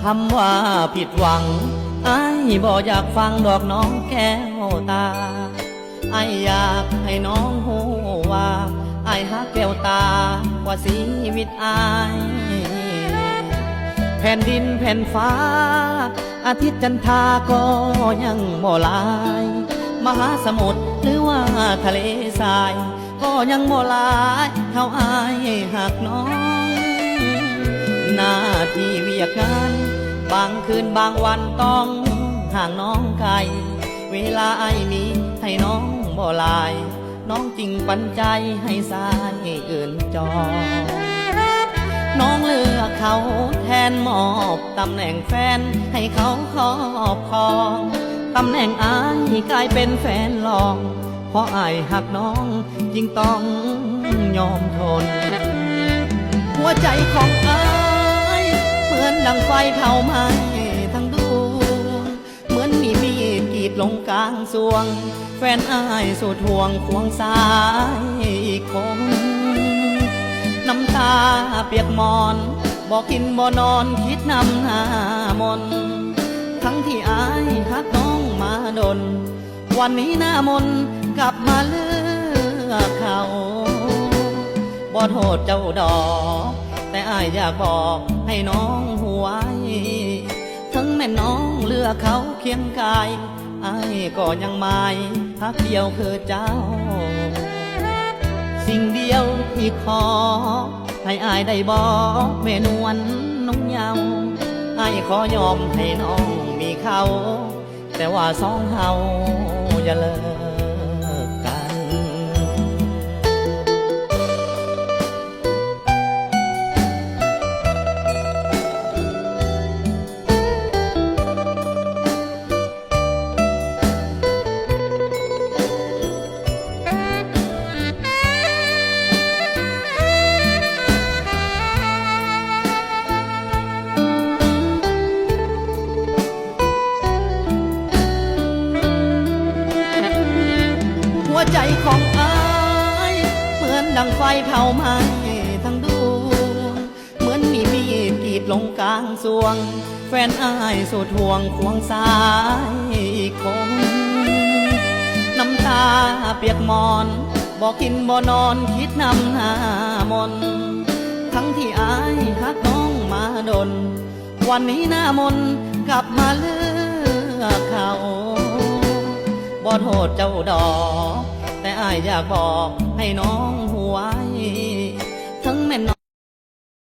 ຄຳວ່າຜິດຫວັງ ອ້າຍບໍ່ຢາກຟັງດອກນ້ອງແກ້ວຕາ. ອ້າຍຢາກໃຫ້ນ້ອງຮູ້ວ່າ ອ້າຍຮັກແກ້ວຕາກວ່າຊີວິດອ້າຍ. ແຜ່ນດິນແຜ່ນຟ້າ ອາທິດຈັນທາກໍຍັງບໍ່ລາຍ, ມະຫາສະໝຸດ ຫຼືວ່າທະເລຊາຍ ກໍຍັງບໍ່ຫຼາຍເທົ່າອ້າຍຮັກນ້ອງ. ໜ້າທີ່ວຽກງານ ບາງຄືນບາງວັນຕ້ອງຫ່າງນ້ອງໄກ, ເວລາອ້າຍມີໃຫ້ນ້ອງບໍ່ຫຼາຍ, ນ້ອງຈຶ່ງປັນໃຈໃຫ້ຊາຍອື່ນຈອງ. ນ້ອງເລືອກເຂົາແທນ ມອບຕຳແໜ່ງແຟນໃຫ້ເຂົາຄອບຄອງ, ຕຳແໜ່ງອ້າຍກາຍເປັນແຟນລອງ. ເພາະອ້າຍຮັກນ້ອງຈຶ່ງຕ້ອງຍອມທົນ. ຫົວໃຈຂອງອ້າຍເໝືອນດັ່ງໄຟເຜົາໄໝ້ທັງດວງ, ເໝືອນມີມີດກຣີດລົງກາງຊວງ, ແຟນອ້າຍສູ້ທວງຄວງຊາຍອີກຄົນ. ນ້ຳຕາປຽກໝອນ ບໍ່ກິນບໍ່ນອນຄິດນຳໜ້າມົນ, ທັງທີ່ອ້າຍຮັກນ້ອງມາດົນ. ວັນນີ້ໜ້າມົນກັບມາເລືອກເຂົາ, ບໍ່ໂທດເຈົ້າດອກ ແຕ່ອ້າຍຢາກບອກໃຫ້ນ້ອງຮູ້ໄວ້, ເຖິງແມ່ນນ້ອງເລືອກເຂົາຄຽງກາຍ, ອ້າຍກໍຍັງໝາຍຮັກດຽວຄືເຈົ້າ. ສິ່ງດຽວທີ່ຂໍ ໃຫ້ອ້າຍໄດ້ບອກແມ່ນວນນົງເຍົາ, ອ້າຍຂໍຍອມໃຫ້ນ້ອງມີເຂົາ. ແຕ່ວ່າສອງເຮົາຢ່າເລີກກັນ. ຫົວໃຈຂອງອ້າຍເໝືອນດັ່ງໄຟເຜົາໄໝ້ທັງດວງ, ເໝືອນມີມີດກຣີດລົງກາງຊວງ, ແຟນອ້າຍສູ້ທວງຄວງຊາຍອີກຄົນ. ນ້ຳຕາປຽກໝອນ ບໍ່ກິນບໍ່ນອນຄິດນຳໜ້າມົນ, ທັງທີ່ອ້າຍຮັກນ້ອງມາດົນ. ວັນນີ້ໜ້າມົນກັບມາເລືອກເຂົາ, ບໍ່ໂທດເຈົ້າດອກ ແຕ່ອ້າຍຢາກບອກໃຫ້ນ້ອງຮູ້ໄວ້,